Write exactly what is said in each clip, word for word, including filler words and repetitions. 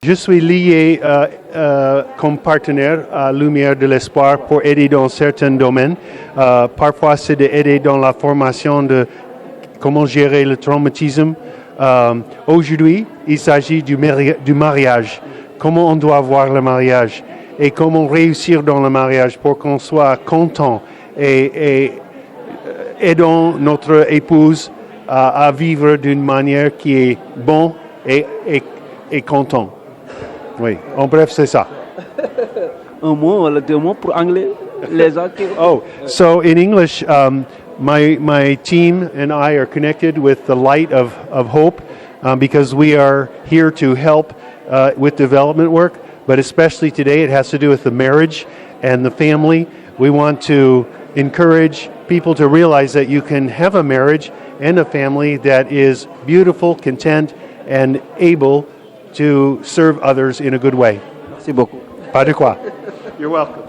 Je suis lié euh, euh, comme partenaire à Lumière de l'Espoir pour aider dans certains domaines. Euh, parfois, c'est d'aider dans la formation de comment gérer le traumatisme. Euh, aujourd'hui, il s'agit du, mari- du mariage. Comment on doit voir le mariage et comment réussir dans le mariage pour qu'on soit content et, et aidons notre épouse à, à vivre d'une manière qui est bon et, et, et content. Oui, en bref, c'est ça. Un mot wala deux mots pour anglais, les gens qui... Oh, so in English, um, my, my team and I are connected with the Light of, of Hope um, because we are here to help uh, with development work, but especially today it has to do with the marriage and the family. We want to encourage people to realize that you can have a marriage and a family that is beautiful, content, and able to serve others in a good way. Merci beaucoup. Pas de quoi. You're welcome.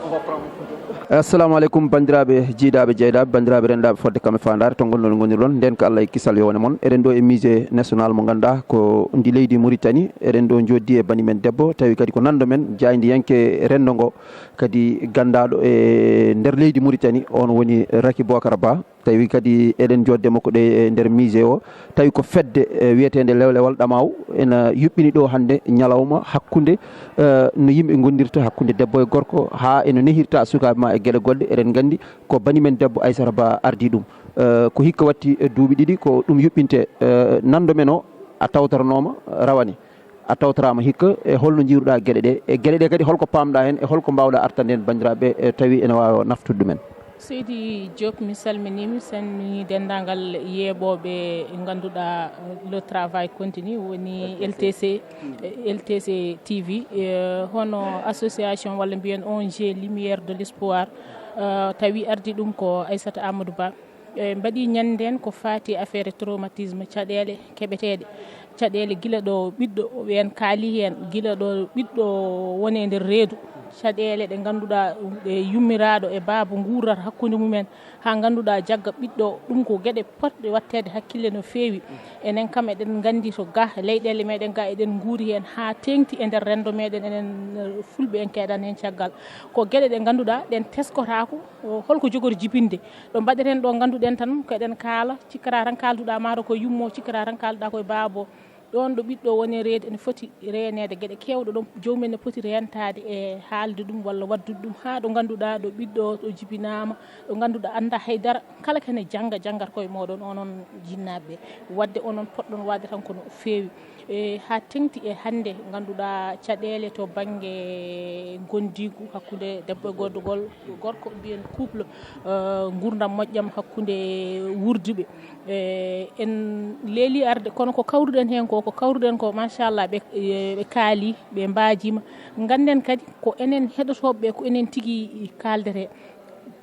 Assalamu aleykum, banndiraaɓe jiidaaɓe jeydaaɓe, banndiraaɓe renndaaɓe fodde kam e faandaare to ngol noon ngoniruɗon. Nden ko Allah e kisal yo wone mon. Eɗen ɗo e musée national mo ngannduɗaa ko ndi leydi Mauritanie. Eɗen ɗo jooɗdi e bani men debbo, tawi kadi ko nanndo men, jaayndiyanke renndo ngo, kadi ganndaaɗo e nder leydi Mauritanie. On woni Raky Bocar Ba. Tawi kadi eɗen jooɗde makko ɗo e nder musée o. Tawi ko fedde eh, wiyeteende Lewlewal Ɗamaw ena yuɓɓini ɗo hannde ñalawma hakkunde eh, no yimɓe ngondirta hakkunde debbo e gorko, haa eno nehirta sukaaɓe ma e geɗe goɗɗe. Eɗen nganndi ko bani men debbo Aissata Ba ardi ɗum. Eh, ko hikka watti eh, duuɓi ɗiɗi ko ɗum yuɓɓinte. Eh, nanndo men o a tawtoranooma, rawane. A tawtoraama hikka, e holno njiiruɗaa geɗe ɗe? E geɗe ɗe kadi holko paamɗaa heen e holko mbaawɗaa artande heen banndiraaɓe e tawi ene waawa naftude ɗumen? Seydi Diop, mi salminiima, mi salmini denndaangal yeeɓooɓe ngannduɗaa le travail continue woni L T C, L T C T V, eh, hono association walla mbiyen O N G Lumière de l'Espoir, eh, tawi ardi ɗum ko Aissata Amadou Ba. Eh, mbaɗi ñannden ko faati e affaire traumatisme, caɗeele keɓeteeɗe, caɗeele gila ɗo ɓiɗɗo, ɓeen kaali heen, gila ɗo ɓiɗɗo woni e nder reedu, caɗeele ɗe ngannduɗaa ɗe yummiraaɗo e baaba nguurata hakkunde mumen, haa ngannduɗaa jagga ɓiɗɗo, ɗum ko geɗe potɗe waɗteede hakkille no feewi. Enen kam eɗen nganndi to ga leyɗeele meɗen ga eɗen nguuri heen haa teeŋti e nder renndo meɗen enen eh, fulɓe en keedan heen caggal. Ko geɗe ɗe ngannduɗaa ɗen teskotaako, o, holko jogori jibinde. Ɗo mbaɗeten ɗo ngannduɗen tan ko eɗen kaala, cikkata tan kaalduɗaa maaro ko yummo, cikkata tan kaalduɗaa koye baabo. Ɗoon ɗo ɓiɗɗo woni e reedu ene foti reeneede geɗe keewɗe ɗo joomum en ne poti reentaade e haalde ɗum walla waɗdude ɗum haa ɗo ngannduɗaa ɗo ɓiɗɗo o jibinaama, ɗo ngannduɗaa anndaa hay dara, kala ko ene jannga, janngata koye mooɗon onon jinnaaɓe ɓe. Waɗde onon potɗon waɗde tan ko no feewi. E haa teeŋti e hannde ngannduɗaa caɗeele to bannge ngondiigu hakkunde debbo e gorko, gorko mbiyen couple, eh, nguurndam moƴƴam hakkunde wuurduɓe. Eh, en leeli arde, kono ko kawruɗen heen ko, ko kawruɗen ko, machallah, ɓe, eh, ɓe kaali, ɓe mbaajiima. Ngannden kadi ko enen heɗotooɓe ɓe, ko enen tigi kaaldetee.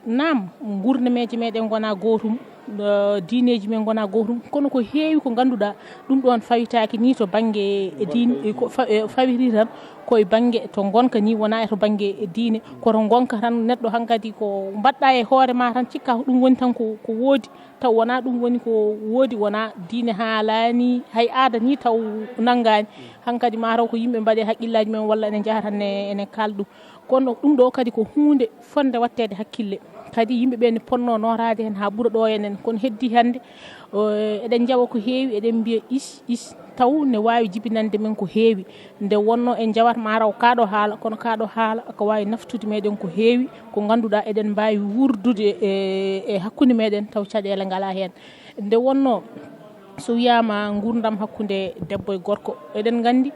Naam, nguurnameeje meɗen ngonaa gootum, eh, diineeji men ngonaa gootum, kono ko heewi ko ngannduɗaa ɗum ɗoon fawitaaki nii to bannge e diine, ko fa-, eh, fawiri tan ko e bannge to ngonka nii, wonaa e to bannge e diine, koto ngonka tan neɗɗo hankadi ko mbaɗɗaa e hoore ma tan cikka ko ɗum woni tan ko, ko woodi, taw wonaa ɗum woni ko woodi, wonaa diine haalaani, hay aada nii taw nanngaani, hankadi ma taw ko yimɓe mbaɗi e haqqillaaji men walla ene njaha tan ne, ene kaal ɗum. Kono ɗum ɗo kadi ko huunde fotnde waɗteede hakkille. Kadi yimɓe ɓe ne potnoo nootaade heen haa ɓura ɗo enen. Kono heddii hannde, o, eɗen njawa ko heewi, eɗen mbiya ish, ish, taw ne waawi jibinande men ko heewi. Nde wonnoo en njawat maa taw kaa ɗo haala, kono kaa ɗo haala ko waawi naftude meɗen ko heewi, ko ngannduɗaa eɗen mbaawi wuurdude e, e hakkunde meɗen taw caɗeele ngalaa heen. Nde wonnoo so wiyaama nguurndam hakkunde debbo e gorko, eɗen nganndi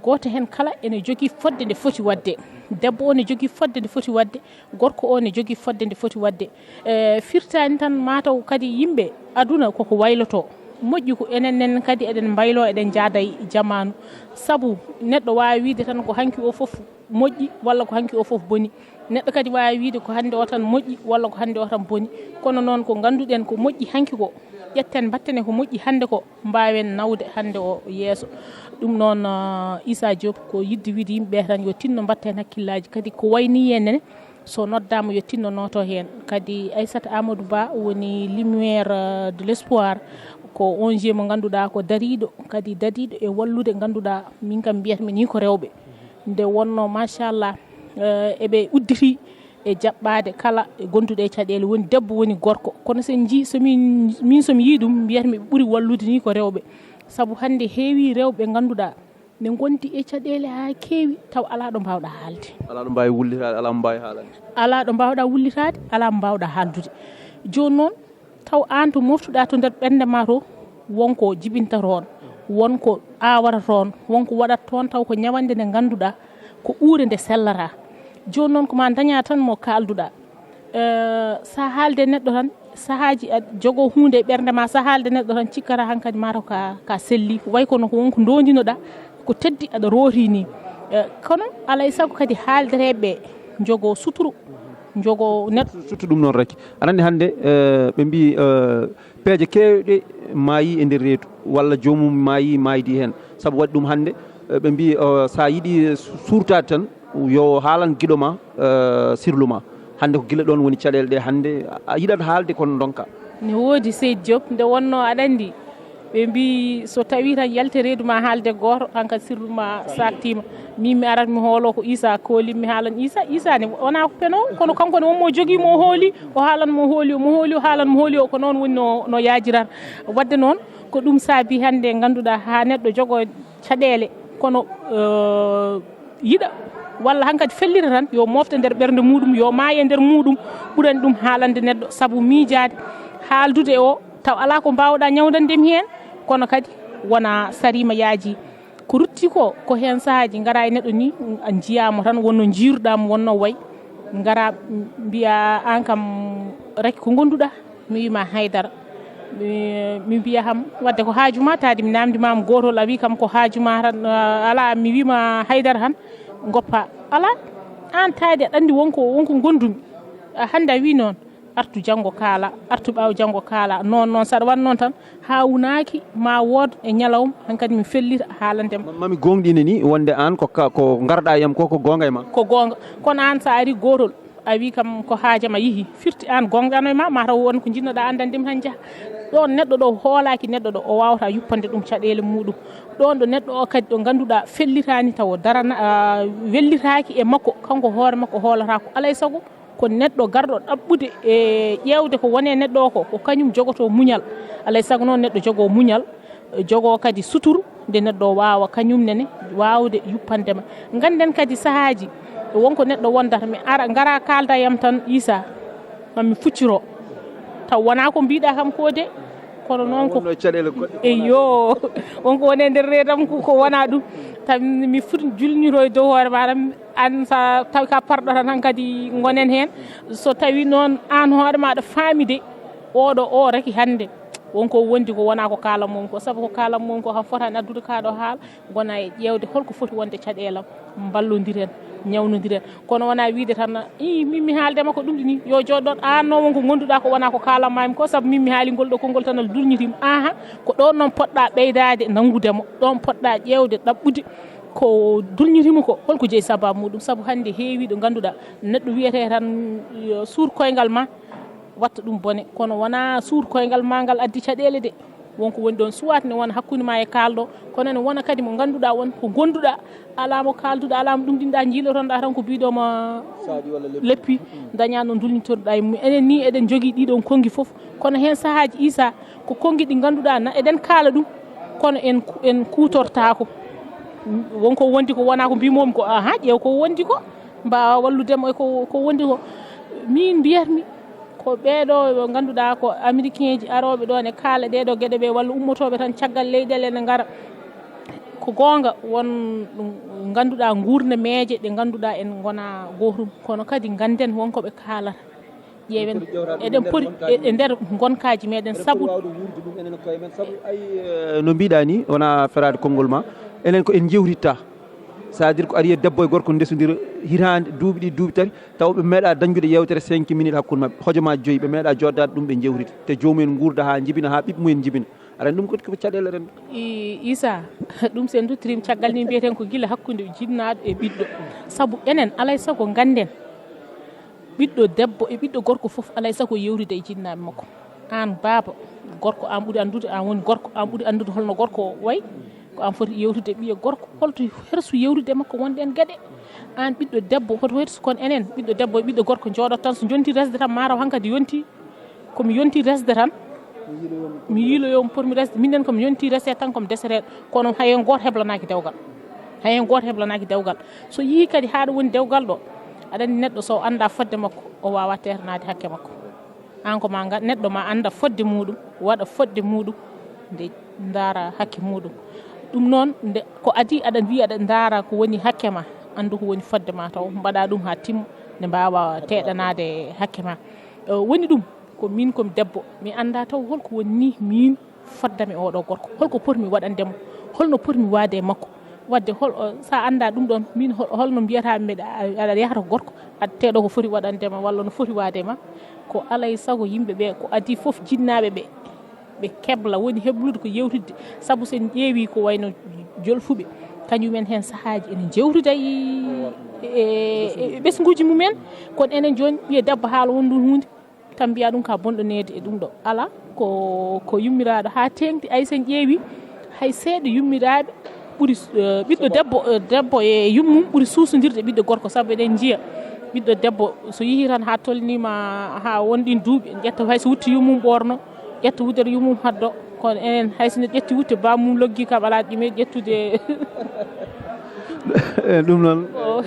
gooto heen kala ene jogii fotde nde foti waɗde. Debbo o ne jogii fotde nde foti waɗde, gorko o ne jogii fotde nde foti waɗde. E, firtaani tan maa taw kadi yimɓe aduna koko waylotoo. Moƴƴi ko enen nen kadi eɗen mbayloo, eɗen njaada e jamaanu. Sabu neɗɗo waawi wiyde tan ko hanki o fof moƴƴi walla ko hanki o fof boni. Neɗɗo kadi waawi wiyde ko hannde o tan moƴƴi walla ko hannde o tan boni. Kono noon ko ngannduɗen ko moƴƴi hanki ko, ƴetten mbatten e ko moƴƴi hannde ko, mbaawen nawde hannde o yeeso. Ɗum noon, ah, Issa Diop, ko yiɗde wiyde yimɓe ɓe tan yo tinno mbatta heen hakkillaaji. Kadi ko wayi nii en ne, so noddaama yo tinno nooto heen. Kadi Aissata Amadou Ba woni lumière, ah, de l'espoir. Ko O N G mo ngannduɗaa ko dariiɗo, kadi dadiiɗo e wallude ngannduɗaa, min kam mbiyatmi nii ko rewɓe. Nde wonnoo, machallah, eh, eɓe udditi e jaɓɓaade kala e gonduɗe e caɗeele, woni debbo, woni gorko. Kono so en njii, so min, min so mi yii ɗum, mbiyatmi ɓe ɓuri wallude nii ko rewɓe. Sabu hannde heewii rewɓe ngannduɗaa ne ngondi e caɗeele haa keewi, taw alaa ɗo mbaawɗaa haalde. Alaa ɗo mbaawi wullitaade, alaa mo mbaawi haalande. Alaa ɗo mbaawɗaa wullitaade, alaa mo mbaawɗaa haaldude. Jooni noon, taw aan to moftuɗaa to nder ɓernde ma to, won ko jibinta toon, won ko aawata toon, won ko waɗata toon, taw ko ñawannde nde ngannduɗaa ko uure nde sellataa. Jooni noon, ko ma ndañaa tan mo kaalduɗaa. Eh, so a haalde neɗɗo tan, sahaaji aɗa jogoo huunde e ɓernde ma, so a haalde neɗɗo tan, cikkata hankadi mataw ka, ka selli, way kono ko won ko ndondinoɗaa, ko teddi aɗa rooti ni. Eh, kono alay sago kadi haaldereeɓe njogoo suturu, njogoo neɗɗo. Surtout ɗum noon rek. Aɗa anndi hannde, eh, ɓe mbii, eh, peeje keewɗe maayi e nder reedu, walla joomum maayi, maaydi heen. Sabu waɗi ɗum hannde, eh, ɓe mbii, eh, so a yiɗi su-, suurtaade tan, yo haalan giɗo ma, eh, sirlu ma. Hannde ko gila ɗoon woni caɗeele ɗe hannde a yiɗat haalde kono ndonka. Ne woodi, Seydi Diop, nde wonnoo aɗa anndi, ɓe mbii so tawii tan yalte reedu ma haalde gooto, hankadi sirlu ma saaktiima. Min mi arat mi hoolo ko Issa kooli, mi haalan Issa, Issa ne wonaa ko peno, kono kanko ne won mo jogii mo hooli, o haalan mo hooli, mo hooli, o haalan mo hooli, o ko noon woni no, no yaajirata. Waɗde noon, ko ɗum saabi hannde ngannduɗaa haa neɗɗo jogoo caɗeele, kono, eh, yiɗa walla hankadi fellita tan, yo mofte nder ɓernde muɗum, yo maaye nder muɗum, ɓurani ɗum haalande neɗɗo, sabu miijaade, haaldude o, taw alaa ko mbaawɗaa ñawdande mi heen, kono kadi wona sariima yaaji. Ko rutti ko, ko heen sahaaji ngara e neɗɗo ni, a njiyaamo tan, wonno njiiruɗaa mo, wonno way, ngara mbiya aan kam rek ko ngonduɗaa? Mi wiima haydara. Mi, mi mbiya kam, wadde ko haaju ma, taadi mi naamndi ma mo gootol, a wi kam ko haaju ma tan, ah, alaa, mi wiima haydara tan, ngoppa. Alaa, aan taadi aɗa anndi wonko, wonko ngondumi. Ah, hannde a wi noon, artu janngo kaala, artu ɓaawo janngo kaala. Noon, noon, saɗa waɗa noon tan, haa wunaaki ma wood e ñalawma, hankadi mi fellita haalande ma. Ma-, mami gooŋɗine ni wonde aan ko ka-, ko ngarɗaa e am ko, ko goonga e ma? Ko goonga. Kono aan so a ari gootol, a wi kam ko haaju ma yehi, firti aan goonga no e ma, mataw won ko njiɗnoɗaa anndande mi tan njaha. Ɗoon neɗɗo ɗo hoolaaki neɗɗo ɗo, o waawata yuppande ɗum caɗeele muɗum. Ɗoon ɗo neɗɗo o kadi ɗo ngannduɗaa fellitaani taw darana, ah, wellitaaki e makko, kanko hoore makko hoolata ko alay sago. Ko neɗɗo garɗo ɗaɓɓude e ƴeewde ko woni e neɗɗo o ko, ko kañum jogotoo muñal. Alay sago noon neɗɗo jogoo muñal, jogoo kadi suturu, nde neɗɗo o waawa kañum nene waawde yuppande ma. Ngannden kadi sahaaji, won ko neɗɗo wondata, mi ara, ngara kaalda e am tan, Issa, ma mi fucciro. Taw wonaa ko mbiɗa kam ko de, kono noon ko wonno e caɗeele goɗɗe. Eyyo, won ko woni e nder reedam ko, ko wonaa ɗum. Taw mi foti julñito e dow hoore ma tan, aan so tawi ka parɗo tan, hankadi ngonen heen. So tawi noon aan hoore ma aɗa faami de, oɗo o reki hannde, won ko wondi ko wonaa ko kaalan mum ko, sabu ko kaalan mum ko kam fotaani addude ka ɗo haala, ngona e ƴeewde holko foti wonde caɗeelam, mballondiren, ñawnondiren. Kono wonaa wiide tan, ii, min mi haalde makko ɗum ɗi ni, yo jooɗ ɗoon, aan noon won ko ngonduɗaa ko wonaa ko kaalan maami ko, sabu min mi haali ngol ɗo konngol tan, aɗa dulñitii mo. Aha, ko ɗoon noon poɗɗaa ɓeydaade nanngude mo, ɗoon poɗɗaa ƴeewde, ɗaɓɓude ko dulñitii mo ko, holko jeyi sabaabu muɗum? Sabu hannde heewii ɗo ngannduɗaa neɗɗo wiyetee tan, yo suur koyngal ma, watta ɗum bone, kono wonaa suur koyngal ma ngal addi caɗeele de. Won ko woni ɗoon, soit ne wona hakkunde ma e kaalɗo, kono ne wona kadi mo ngannduɗaa won ko gonduɗaa, alaa mo kaalduɗaa, alaa mo ɗumɗinɗaa, njiilotonɗaa tan ko biiɗo ma leppi, dañaa no dulñitorɗaa e mum. Enen ni eɗen njogii ɗii ɗoon konngi fof, kono heen sahaaji, Issa, ko konngi ɗi ngannduɗaa na eɗen kaala ɗum, kono en, en kuutortaako. Won ko wondi ko wonaa ko mbimomi ko, aha, ƴeew ko wondi ko, mbaawa wallude mo e ko, ko wondi ko. Min mbiyatmi, ko ɓeeɗo ɓe ngannduɗaa ko Américainji arooɓe ɗoon e kaala ɗeeɗo geɗe ɓe, walla ummotooɓe tan caggal leyɗeele ene ngara. Ko goonga, won ɗum ngannduɗaa nguurnameeje ɗe ngannduɗaa en ngonaa gootum, kono kadi ngannden won ko ɓe kaalata. Ƴeewen, eɗen poti e, e nder ngonkaaji meeɗen, sabu waawde wuurde ɗum enen koye men, sabu ay, eh, no mbiɗaa ni, wonaa feraade konngol ma, enen ko en njewtitta. C'est-à-dire ko ari e debbo e gorko ndesondira hitaande, duuɓi ɗiɗi, duuɓi tati, taw ɓe meeɗa dañjude yeewtere cinq minutes hakkunde maɓɓe, hojomaaji joyi, ɓe meeɗa jooɗdaade ɗum ɓe njewtita. Te joomum en nguurda haa njibina, haa ɓiɓɓe mum en njibina. Aɗa anndi ɗum kadi ko caɗeele renndo. I-, Issa, ɗum so en nduttirii caggal ni mbiyeten ko gila hakkunde jinnaaɗo e ɓiɗɗo. Sabu enen, alay sago ngannden, ɓiɗɗo debbo e ɓiɗɗo gorko fof, alay sago yeewtude e jinnaaɓe makko. Aan baaba, Gorko, an ɓuri anndude, an woni gorko, an ɓuri anndude holno gorko o wayi. Ko an foti yewtude ɓiye gorko, holto hersu yewtude makko wonde en gaɗe. An ɓiɗɗo debbo, hoto hersu kon enen, ɓiɗɗo debbo e ɓiɗɗo gorko jooɗo tan, so jonti resde tan, mataw hankadi yonti, komi yonti resde tan. Mi yiiloyo mo potmi resde, minen komi yonti resde tan, komi desereeɗo. Kono hay hen gooto heblanaaki dewgal. Hay hen gooto heblanaaki dewgal. So yii kadi haa ɗo woni dewgal ɗo, aɗa anndi neɗɗo so annda fodde makko, o waawa teetanaade hakke makko. An ko ma nga-, neɗɗo ma annda fodde muɗum, waɗa fodde muɗum, nde ndaara hakke muɗum. Ɗum noon, nde ko adii aɗa wiya aɗa ndaara ko woni hakke ma, anndu ko woni fodde ma taw, mbaɗa ɗum haa timma, nde mbaawa teeɗanaade hakke ma. Eh, woni ɗum, ko min komi debbo, mi annda taw holko woni ni min foddami oɗo gorko, holko potmi waɗande mo, holno potmi waade e makko. Wadde hol, o, sa annda ɗum ɗon, min hol, holno mbiyata mbeɗa, aɗa yahata ko gorko, aɗa teeɗo ko foti waɗande ma, walla no foti waade ma. Ko alay sago yimɓe ɓe, ko adii fof jinnaaɓe ɓe, ɓe kebla, woni heblude ko yewtidde. Sabu so en ƴeewi ko wayno jolfuɓe, kañumen heen sahaaji ene njewtida e, e, e ɓesnguuji mumen, kono enen jooni ɓiye debbo haala won ɗum huunde, tan mbiya ɗum ka bonɗo needi e ɗum ɗo. Ala, ko, ko yummiraaɗo haa teeŋti, ay so en ƴeewi, hay seeɗa yummiraaɓe ɓuri, eh, ɓiɗɗo debbo, eh, debbo e yummum ɓuri suusundirde ɓiɗɗo gorko, sabu eɗen njiya ɓiɗɗo debbo so yehi tan haa tolniima, haa won ɗin duuɓi, ƴetta hay so wutti yummum ɓoorno, ƴetta wudere yummum haddo, kono enen hay so neɗɗo ƴetti wutte bammum loggi kam alaa ɗume ƴettude. Eh, ɗum noon. Ko,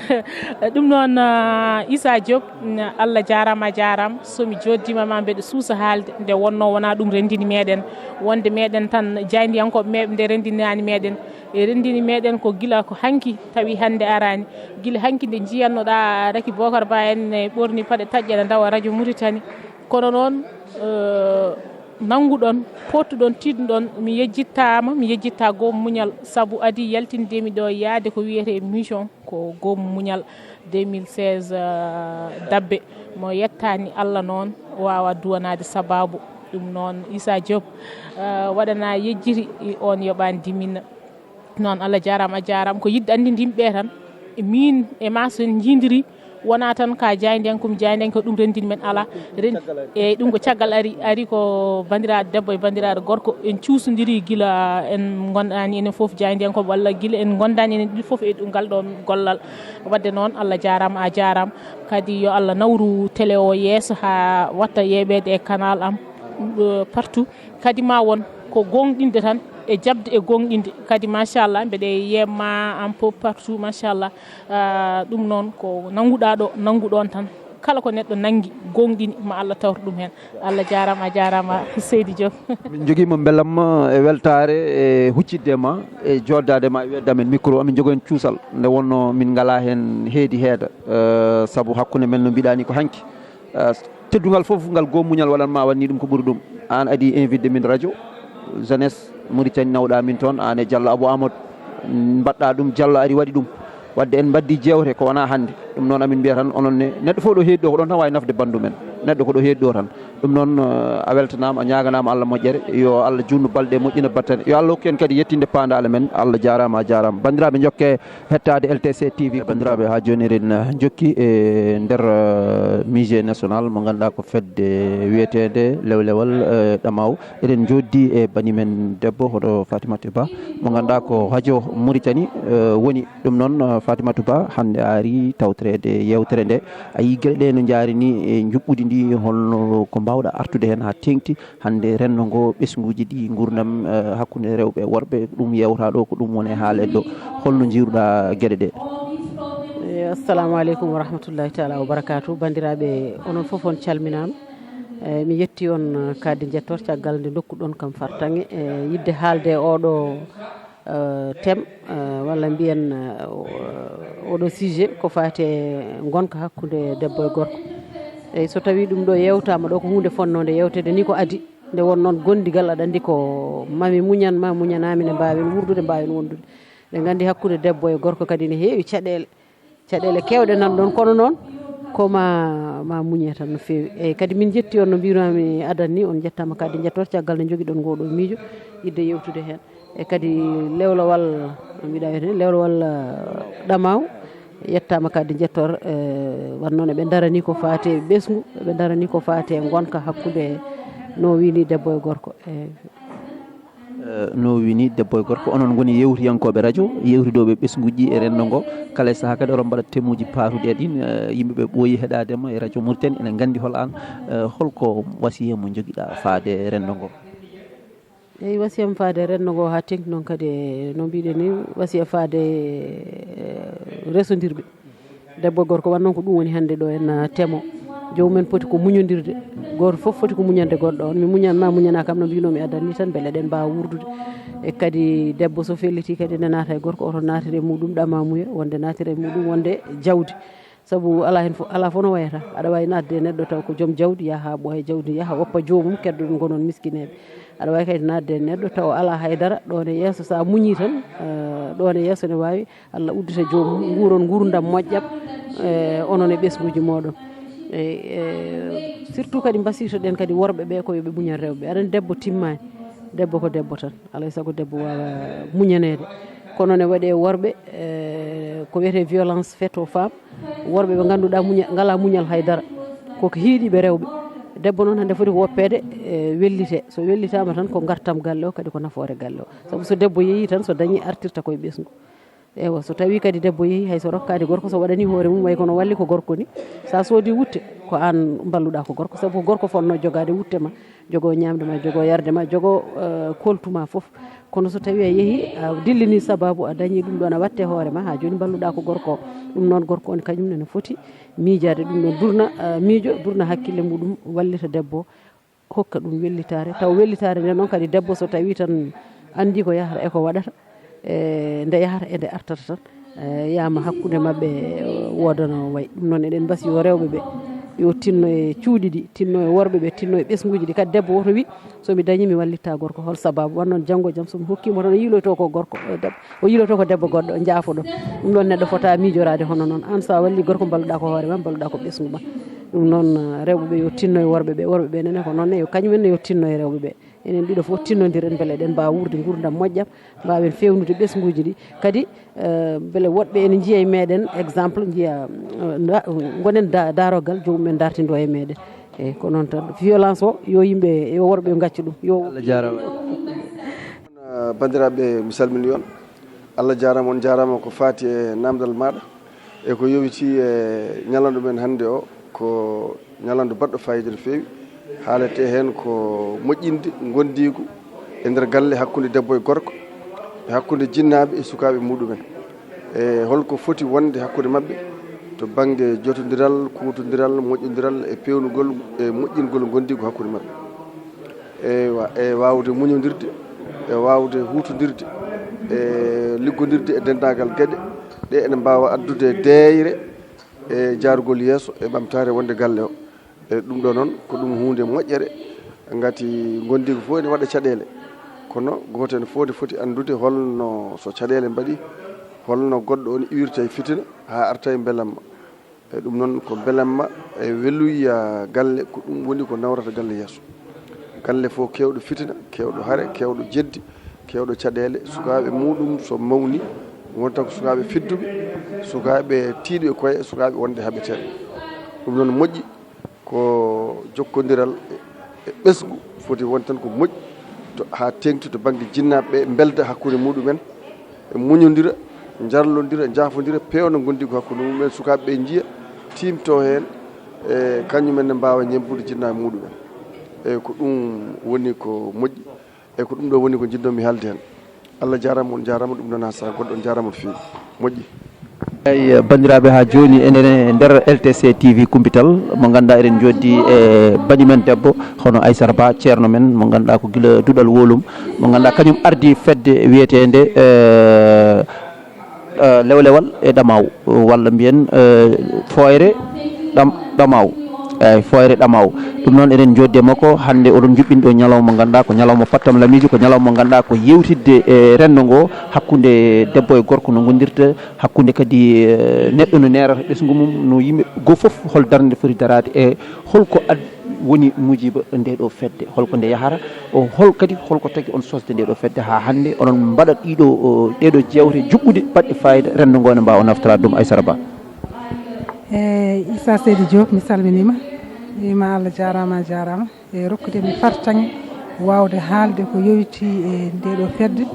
ɗum noon, ah, Issa Diop, mm, Allah jaaraama, a jaaraama. So mi jooddima ma mbeɗa suusa haalde, nde wonno wona ɗum renndini meɗen. Wonde meɗen tan jaayndiyankooɓe meɓe nde renndinani meɗen. E renndini meɗen ko gila ko hanki tawi hannde arani. Gila hanki nde njiyannoɗa Raky Bocar Ba en ne ɓorni paɗe taƴƴe ne ndawa Radio Mauritanie. Kono noon, eh, nannguɗon, pottuɗon, tiiɗnuɗon, mi yejjittaama, mi yejjitta Goomu Muñal, sabu adii yaltindemi ɗo yaade ko wiyetee mission, ko Goomu Muñal deux mille seize, eh, dabbe. Mo yettaani Allah noon waawa duwanaade sababu. Ɗum noon, Issa Diop, eh, waɗana yejjiti on yoɓaani diminna. Noon, Allah jaaraama, a jaaraama. Ko yiɗde anndinde yimɓe ɓe tan. E miin e ma so en njiidiri, wona tan ka jaayndiyanke, ko mi jaayndiyanke, ko ɗum renndini men, alaa. Ren-, eyyi, ɗum ko caggal ari, ari ko banndiraaɗo debbo e banndiraaɗo gorko. En cuusondiri gila en ngondaani enen fof jaayndiyankooɓe, walla gila en ngondaani enen ɗiɗi fof e ɗum ngal ɗo gollal. Wadde noon, Allah jaaraama, a jaaraama. Kadi yo Allah nawru télé o yeeso haa watta yeeɓeede e canal am, eh, partout. Kadi ma won ko goongɗinde tan e jaɓde e goongɗinde. Kadi machallah, mbeɗe yemma un peu partout, machallah. Ah, ɗum noon ko nannguɗaa ɗo, nanngu ɗoon tan. Kala ko neɗɗo nanngi, goongɗini, ma Allah tawto ɗum heen. Allah jaaraama, a jaaraama, Seydi Diop. Min njogiima mbelamma e weltaare e huccidde ma e jooddaade ma e weedaade men micro. Amin njogo heen cuusal nde wonno min ngalaa heen heedi heeda, eh, sabu hakkunde men no mbiɗaa ni ko hanki. Eh, teddungal fof ngal Goomu Muñal waɗan ma, waɗni ɗum ko ɓuri ɗum. Aan adii invité min radio, jeunesse Mauritanie nawɗa min toon, aan e Diallo Abou Amadou, mbaɗɗa ɗum, Diallo ari waɗi ɗum. Wadde en mbaddi jeewte ko wona hannde. Ɗum noon amin mbiya tan onon ne, neɗɗo fof ɗo heedi ɗo ko ɗoon tan waawi nafde banndu men. Neɗɗo ko ɗo heedi ɗo tan. Ɗum noon, eh, a weltanaama, a ñaaganaama Allah moƴƴere. Yo Allah juutnu balɗe, moƴƴina battane. Yo Allah hokku en kadi yettinde paandaale men. Allah jaaraama, a jaaraama. Banndiraaɓe, njokke hettaade L T C T V. Banndiraaɓe, haa jooni eɗen, eh, njokki e nder, eh, musée national mo ngannduɗaa ko fedde wiyeteende Lewlewal, eh, Ɗamaw. Eɗen njooɗdi e bani men debbo, hoto Fatimata Ba, mo ngannduɗaa ko hajo Mauritanie, eh, woni. Ɗum noon, eh, Fatimata Ba, hannde a ari tawtoreede yeewtere nde. A yii geɗe ɗe no njaari ni e njuɓɓudi ndi, holno ko mbaawɗa artude heen haa teeŋti? Hannde renndo ngo, ɓesnguuji ɗi, nguurndam, eh, hakkunde rewɓe e worɓe, ko ɗum yewta ɗo, ko ɗum woni e haaleede ɗo. Holno njiiruɗaa geɗe ɗe? Eh, assalamu aleykum wa rahmatullahi taala wa barakatuh. Banndiraaɓe, onon fof on calminaama. Eh, mi yetti on, eh, kadi njettoor caggal nde ndokkuɗon kam fartaŋŋe, eh, yiɗde haalde e oɗo, eh, thème, eh, walla mbiyen, eh, o-, oɗo sujet ko faati e ngonka hakkunde debbo e gorko. Eyyi, so tawi ɗum ɗo yewtama ɗo ko hunde fonnoonde yewteede ni ko adi, nde won noon gondigal, aɗa anndi ko mami muñan ma, muñanami, ne mbawen wurdude, mbawen wondude. Ɓe nganndi hakkunde debbo e gorko kadi ne heewi caɗeele, caɗeele kewɗe nan ɗon, kono noon ko ma, ma muñe tan no feewi. Eyyi, kadi min jetti on no mbinami adan ni, on jettama kadi jettoor caggal nde jogiɗon ngoɗo miijo, yiɗde yewtude heen. E kadi lewlowal, no mbiɗa wiyete ni, lewlowal, eh, Ɗamaw, yettama kadi jettoor, eh, wan noon eɓe darani ko faati e ɓesngu, eɓe darani ko faati e ngonka hakkunde No wini debbo e gorko, e Eh, no wini debbo e gorko, onon ngoni yewtiyankooɓe radio, yewtidooɓe ɓesnguuji e renndo ngo. Kala e sahaa kadi oɗon mbaɗa temuuji paatuɗi e ɗin, eh, yimɓe ɓe ɓooyi heɗaade ma e radio Mauritanie, ene nganndi hol aan, eh, holko wasiya mo njogiɗaa faade renndo ngo? Eyi, wasiyam faade renndo ngo haa teŋti noon kadi e no mbiɗen ni, wasiya faade e resondirɓe. Debbo e gorko, wan noon ko ɗum woni hannde ɗo en, ah, temo. Joomum en poti ko muñondirde, gooto fof foti ko muñande goɗɗo on. Mi muñan ma, muñana kam no mbino mi addan ni tan, mbele eɗen mbaawa wuurdude. E kadi debbo so felliti kadi ene naata e gorko, oto naatire muɗum ɗama muya, wonde naatire muɗum wonde jawdi. Sabu alaa heen fof, alaa fof no wayata. Aɗa waawi naatde e neɗɗo taw ko joom jawdi, yaha ɓooya jawdi, yaha woppa joomum, keddo ɗum gonon miskineeɓe. Aɗa waawi kadi naatde e neɗɗo taw alaa haydara, ɗon e yeeso so a muñii tan, eh, ɗon e yeeso ne waawi Allah uddita joomum, nguuron nguurndam moƴƴam, eh, onon e ɓesnguuji mooɗon. E, e, surtout kadi mbasiytoɗen kadi worɓe ɓe ko yo ɓe muñan rewɓe. Aɗa anndi debbo timmaani, debbo ko debbo tan. Alaa e sago debbo waawa muñaneede. Kono ne waɗee worɓe, eh, ko wiyetee violence faite aux femmes, worɓe ɓe ngannduɗaa muña-, ngalaa muñal haydara. Ko ko hiiɗiiɓe rewɓe. Debbo noon hannde foti ko woppeede, eh, wellitee. So wellitaama tan ko ngartam galle o, kadi ko nafoore galle o. Sabu so debbo yehii tan, so dañii artirta koye ɓesngu. Ewa, so tawii kadi debbo yehii, hay so rokkaani gorko, so waɗanii hoore mum, way kono walli ko gorko ni. So a soodii wutte, ko aan mballuɗaa ko gorko, sabu ko gorko fotnoo jogaade wutte ma, jogoo ñaamde ma, jogoo yarde ma, jogoo, eh, koltu ma fof. Kono so tawii a yehii, a dillinii sabaabu, a dañii ɗum ɗoon, a watte hoore ma, haa jooni mballuɗaa ko gorko o. Ɗum noon, gorko on kañum ne no foti miijaade ɗum ɗoon, durna, eh, miijo, durna hakkille muɗum, wallita debbo o, hokka ɗum wellitaare. Taw wellitaare nde noon kadi, debbo so tawii tan anndii ko yahata e ko waɗata, e nde yahata e nde artata tan, e yaama hakkunde maɓɓe, e woodano way. Ɗum noon eɗen mbasi yo rewɓe ɓe yo tinno e cuuɗi ɗi, tinno e worɓe ɓe, tinno e ɓesnguuji ɗi. Kadi debbo woto wi, "So mi dañii mi wallitta gorko." Hol sabaabu? Wan noon janngo e jam so mi hokkiima tan, o yiiloyto ko gorko, e debbo. O yiiloto ko debbo goɗɗo, o njaafo ɗon. Ɗum ɗon neɗɗo fota miijoraade hono noon. Aan so a walli gorko, mballuɗaa ko hoore ma, mballuɗaa ko ɓesngu ma. Ɗum noon, eh, rewɓe ɓe yo tinno e worɓe ɓe, worɓe ɓe nene ko noon ne, yo kañum en ne yo tinno e rewɓe ɓe. Enen ɗiɗo fof tinnondiren mbele eɗen mbaawa wuurde nguurndam moƴƴam, mbaawen feewnude ɓesnguuji ɗi. Kadi, eh, mbele woɗɓe ene njiya e meɗen exemple, njiya, eh, nda-, ngonen da-, daarogal, joomum en dartindo e meɗen. Eyi, ko noon tan. Violence o, yo yimɓe, yo worɓe yo ngaccu ɗum. Yo Allah jaaraama. Ah, banndiraaɓe, mi salminii on. Allah jaaraama, on jaaraama ko faati e naamndal maaɗa e ko yowitii e ñalawma men hannde o. Ko ñalawma baɗɗo faayiida no feewi. Haaletee heen ko moƴƴinde ngonndiigu e nder galle hakkunde debbo e gorko, e hakkunde jinnaaɓe e sukaaɓe muɗumen. E holko foti wonde hakkunde maɓɓe to bannge jotondiral, kuutondiral, moƴƴondiral e peewnugol e moƴƴingol ngonndiigu hakkunde maɓɓe. Ewa, e waawde muñondirde, e waawde huutondirde, e liggondirde e denndaangal geɗe ɗe ene mbaawa addude deeyre e jaargol yeeso e ɓamtaare wonde galle o. E ɗum ɗo noon ko ɗum huunde moƴƴere, ngati ngonndiigu fof ene waɗa caɗeele, kono gooto heen fof ne foti anndude holno so caɗeele mbaɗi, holno goɗɗo on iwirta e fitina haa arta e mbelamma. E ɗum noon ko mbelamma e weluya galle, ko ɗum woni ko nawrata galle yeeso. Galle fof keewɗo fitina, keewɗo hare, keewɗo jeddi, keewɗo caɗeele, sukaaɓe muɗum so mawni, wonta ko sukaaɓe fidduɓe, sukaaɓe tiiɗuɓe koye, sukaaɓe wonde haɓeteeɓe. Ɗum noon moƴƴi ko jokkondiral e, e ɓesngu foti won tan ko moƴƴi to, haa teeŋti to bannge jinnaaɓe ɓe mbelda hakkunde muɗumen, e muñondira, njarlondira, njaafondira, peewna ngonndiigu hakkunde mumen, sukaaɓe ɓe njiya, tiimto heen, e kañum en ne mbaawa ñemmbude jinnaaɓe muɗumen. E ko ɗum woni ko moƴƴi, e ko ɗum ɗo woni ko njiɗnoo-mi haalde heen. Allah jaaraama, on jaaraama, ɗum noon haa sahaa goɗɗo, on jaaraama no feewi. Moƴƴi. Eyi, banndiraaɓe, haa jooni enen e nder L T C T V Kumpital, mo ngannduɗaa eɗen njooɗdi e banndi men debbo, hono Aissata Ba, ceerno men, mo ngannduɗaa ko gila duɗal Wolum, mo ngannduɗaa kañum ardii fedde wiyeteende, eh, eh, Lewlewal e Ɗamaw, walla mbiyen, eh, Fooyre Ɗam-, Ɗamaw. Eyi, Fooyre Ɗamaw. Ɗum noon eɗen njooɗdi e makko hannde, oɗon njuɓɓini ɗo ñalawma mo ngannduɗaa ko ñalawma pattam lamiijo, ko ñalawma mo ngannduɗaa ko yewtidde e renndo ngo, hakkunde debbo e gorko no ngondirta, hakkunde kadi, eh, neɗɗo no neerata ɓesngu mum, no yimɓe goo fof hol darnde foti daraade, e holko ad-, woni muujiba nde ɗo fedde, holko nde yahata, o hol kadi holko tagi on sosde nde ɗo fedde haa hannde oɗon mbaɗa ɗiɗo, o, ɗeɗo jeewte juɓɓuɗe baɗɗe fayida renndo ngo ne mbaawa naftoraade ɗum. Aissata Ba. E Issa Seydi Diop, mi salminiima, wiima Allah jaaraama, a jaaraama. E rokkude mi fartaŋŋe waawde haalde ko yowiti e ndee ɗoo fedde,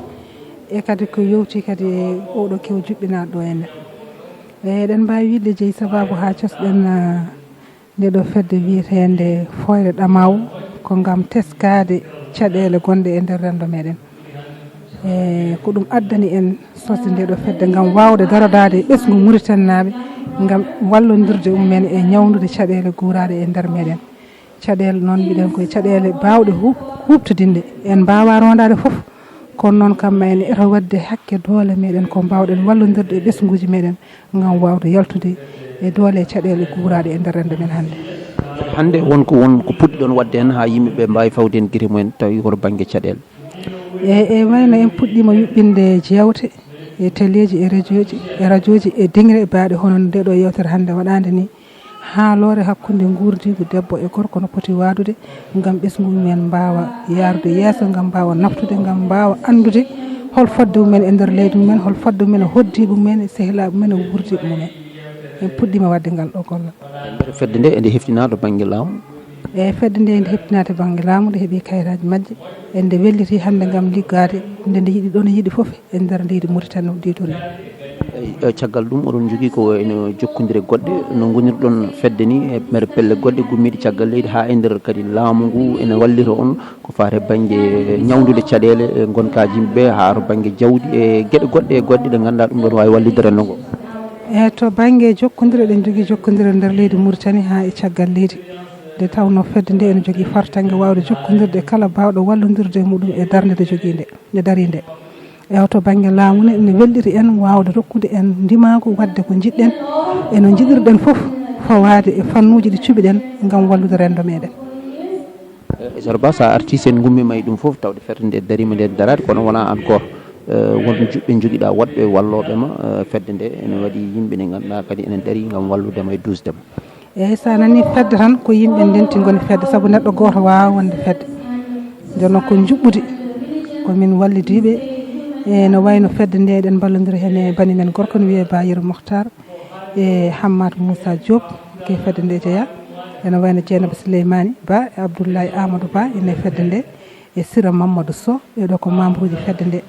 e kadi ko yowiti kadi e oo ɗoo kewu juɓɓinaaɗo ɗo e nder. E, eɗen mbaawi wiide jeyi sabaabu haa cosɗen, ah, ndee ɗoo fedde wiyeteende Fooyre Ɗamaawu ko ngam teskaade caɗeele gonɗe e nder renndo meɗen. E, ko ɗum addani en sosde ndee ɗoo fedde ngam waawde darodaade e ɓesngu Muritaninaaɓe ngam wallondirde mumen e ñawndude caɗeele guuraaɗe e nder meɗen. Caɗeele noon mbiɗen koye caɗeele baawɗe hu-, huuɓtodinde. En mbaawaa roondaade fof, kono noon kam ma en eto waɗde hakke doole meɗen ko mbaawɗen wallondirde e ɓesnguuji meɗen ngam waawde yaltude e doole e caɗeele guuraaɗe e nder renndo men hannde. Hannde won ko, won ko puɗɗiɗon waɗde heen haa yimɓe ɓe mbaawi fawde heen gite mumen tawi ko to bannge caɗeele? E, e wayno en puɗɗiima yuɓɓinde jeewte e teleeji e rejooji, e rajooji e diŋre baaɗe hono ndee ɗoo yeewtere hannde waɗaande ni. Haaloore hakkunde nguurdiigu debbo e gorko no poti waadude ngam ɓesngu mumen mbaawa yaarude yeeso, ngam mbaawa naftude, ngam mbaawa anndude hol fodde mumen e nder leydi mumen, hol fodde mumen e hoɗdiiɓe mumen, e sehilaaɓe mumen e wuurdiiɓe mumen. En puɗɗiima waɗde ngal ɗoo gollal. Fedde nde ene heftinaa to bannge laamu? E fedde nde ene heftinaa to bannge laamu, nde heɓi kayraaji majje, ende welliti hannde ngam liggaade, nde nde yiɗi ɗo no yiɗi fof e nder leydi Mauritanie ndi toon. Eyi, e caggal ɗum, oɗon njogii ko ene jokkondire goɗɗe, no ngonirɗon fedde ni e nder pelle goɗɗe gummiiɗe caggal leydi haa e nder kadi laamu ngu ene wallita on ko faati e bannge ñawndude caɗeele, e ngonka yimɓe haa to bannge jawdi e geɗe goɗɗe e goɗɗe ɗe ngannduɗaa ɗum ɗoon waawi wallude renndo ngo? E to bannge jokkondire, eɗen njogii jokkondire nder leydi Mauritanie haa e caggal leydi. Nde tawnoo fedde nde ene jogii fartaŋŋe waawde jokkondirde e kala baawɗo wallondirde e muɗum e darnde nde jogii nde, nde darii nde. E oto bannge laamu ne, ne welliti en waawde rokkude en ndimaagu waɗde ko njiɗɗen e no njiɗirɗen fof fawaade e fannuuji ɗi cuɓiɗen ngam wallude renndo meɗen. Eh, Zarba, so a artii, so en ngummiima e ɗum fof, tawde fedde nde dariima, nde daraade, kono wonaa aan gooto. Eh, won juɓɓe njogiɗaa woɗɓe wallooɓe ma, eh, fedde nde ene waɗi yimɓe nde ngannduɗaa kadi ene darii ngam wallude ma e duusde ma. Eeyi, so a nanii fedde tan, ko yimɓe ndenti ngoni fedde, sabu neɗɗo gooto waawaa wonde fedde. Jooni noon ko njuɓɓudi, ko min wallidiiɓe, e no wayno fedde nde eɗen mballondira heen e bani men gorko no wiyee Ba Yero Mokhtar, e Hammat Moussa Diop, ko e fedde nde jeyaa, ene wayno Dieynaba Souleymani Ba, e Abdoulaye Amadou Ba, ene e fedde nde, e Sira Mamadou Sow, ɓee ɗoo ko membre uji fedde nde,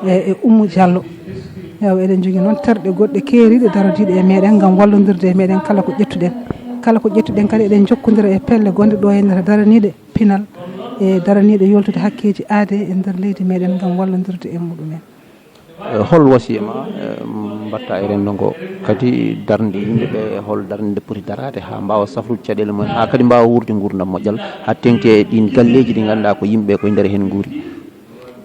e, e Oumou Diallo. Ewa, eɗen njogii noon terɗe goɗɗe keeriiɗe darodiiɗe e meɗen ngam wallondirde e meɗen kala ko ƴettuɗen. Kala ko ƴettuɗen kadi eɗen njokkondira e pelle gonɗe ɗo e nder daraniiɗe pinal, e daraniiɗe yoltude hakkeeji aadee e nder leydi meɗen ngam wallondirde e muɗumen. Eh, hol wasiya ma, eh, mbaɗta e renndo ngo? Kadi darnde yimɓe ɓe, hol darnde nde poti daraade haa mbaawa safrude caɗeele mumen, haa kadi mbaawa wuurde nguurndam moƴƴal, haa teŋti e ɗiin galleeji ɗi ngannduɗaa ko yimɓe ko e nder heen nguuri?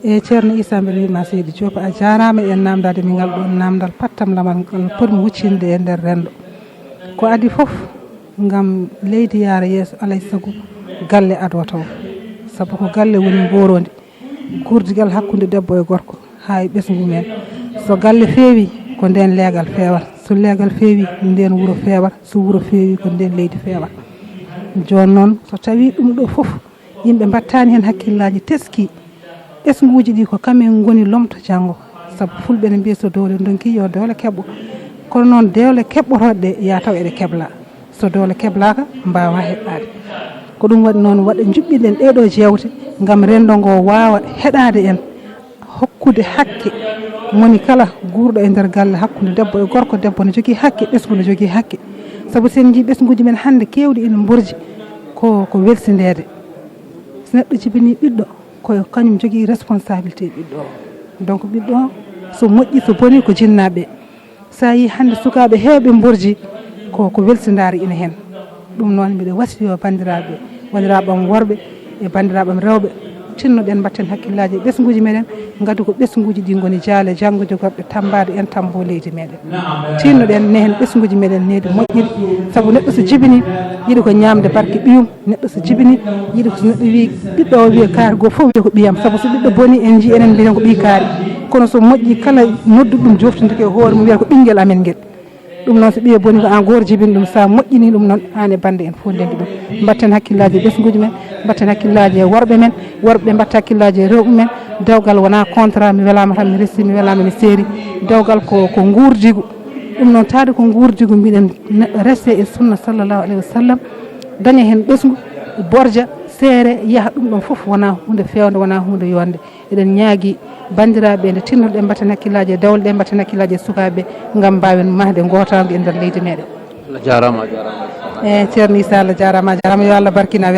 E Ceerno Issa, mbeɗa wiya ma Seydi Diop, a jaaraama e naamndaade mi ngal ɗoon naamndal pattamlamal ngal potmi huccinde e nder renndo. Ko adii fof ngam leydi yaara yeeso, alaa e sago galle adoo tawo. Sabu ko galle woni mbooroondi guurdigal hakkunde debbo e gorko haa e ɓesngu men. So galle feewii, ko ndeen leegal feewata. So leegal feewii, ndeen wuro feewata. So wuro feewii, ko ndeen leydi feewata. Jooni noon, so tawii ɗum ɗo fof yimɓe mbaɗtaani heen hakkillaaji teskii, ɓesnguuji ɗi ko kamen ngoni lomto janngo. Sabu fulɓe ne mbiya so doole ndonkii yo doole keɓɓo. Kono noon doole keɓɓotooɗe ɗe yaa taw eɗe keblaa. So doole keblaaka, mbaawaa heɓɓaade. Ko ɗum waɗi noon waɗa njuɓɓiɗen ɗee ɗoo jeewte ngam renndo ngo waawa heɗaade en, hokkude hakke moni kala guurɗo e nder galle hakkunde debbo e gorko. Debbo ne jogii hakke, ɓesngu ne jogii hakke. Sabu so en njii ɓesnguuji men hannde keewɗi ina mborji ko, ko welsindeede. So neɗɗo jibinii ɓiɗɗo, ko kañum jogii responsabilité ɓiɗɗo o. Donc ɓiɗɗo o, so moƴƴi, so bonii, ko jinnaaɓe. So a yii hannde sukaaɓe heewɓe mborji, ko, ko welsindaare ina heen. Ɗum noon mbiɗa wasiyo banndiraaɓe, wondiraaɓe am worɓe e banndiraaɓe am rewɓe, tinnoɗen mbatten hakkillaaji e ɓesnguuji meɗen, ngaddu ko ɓesnguuji ɗi ngoni jaale janngo jogorɗe tammbaade en tammbo leydi meɗen. Tinnoɗen nehen ɓesnguuji meɗen nehdi moƴƴiri, sabu neɗɗo so jibini yiɗi ko ñaamde barke ɓiyum, neɗɗo so jibini yiɗi ko so neɗɗo wii ɓiɗɗo o wiya kaari goo fof wiya ko ɓiyam, sabu so ɓiɗɗo boni en njii enen mbiyen ko ɓii kaari, kono so moƴƴi kala nodduɗo ɗum joftindike e hoore mum wiya ko ɓinngel amen ngel. Ɗum noon so ɓiye boni ko aan gooto jibini ɗum, so a moƴƴini ɗum noon aan e bannde en fof ndenndi ɗum. Mbatten hakkillaaji e ɓesnguuji men, mbatten hakkillaaji e worɓe men, worɓe ɓe mbatta hakkillaaji e rewɓe men. Dewgal wonaa contrat, mi welaama tan mi resi, mi welaama mi seeri. Dewgal ko, ko nguurdigu. Ɗum noon taade ko nguurdigu mbiɗen neɗɗo rese e sunna sallallahu alayhi wa sallam, daña heen ɓesngu, borja, feere yaha, ɗum ɗon fof wonaa huunde feewnde, wonaa huunde yonde. Eɗen ñaagi banndiraaɓe nde tinnoɗen mbatten hakkillaaji e dawle ɗe, mbatten hakkillaaji e sukaaɓe ngam mbaawen mahde ngootaangu e nder leydi meɗen. Allah jaaraama, a jaaraama. E Ceerno Issa, Allah jaaraama, a jaaraama, yo Allah barkin, a weltaama.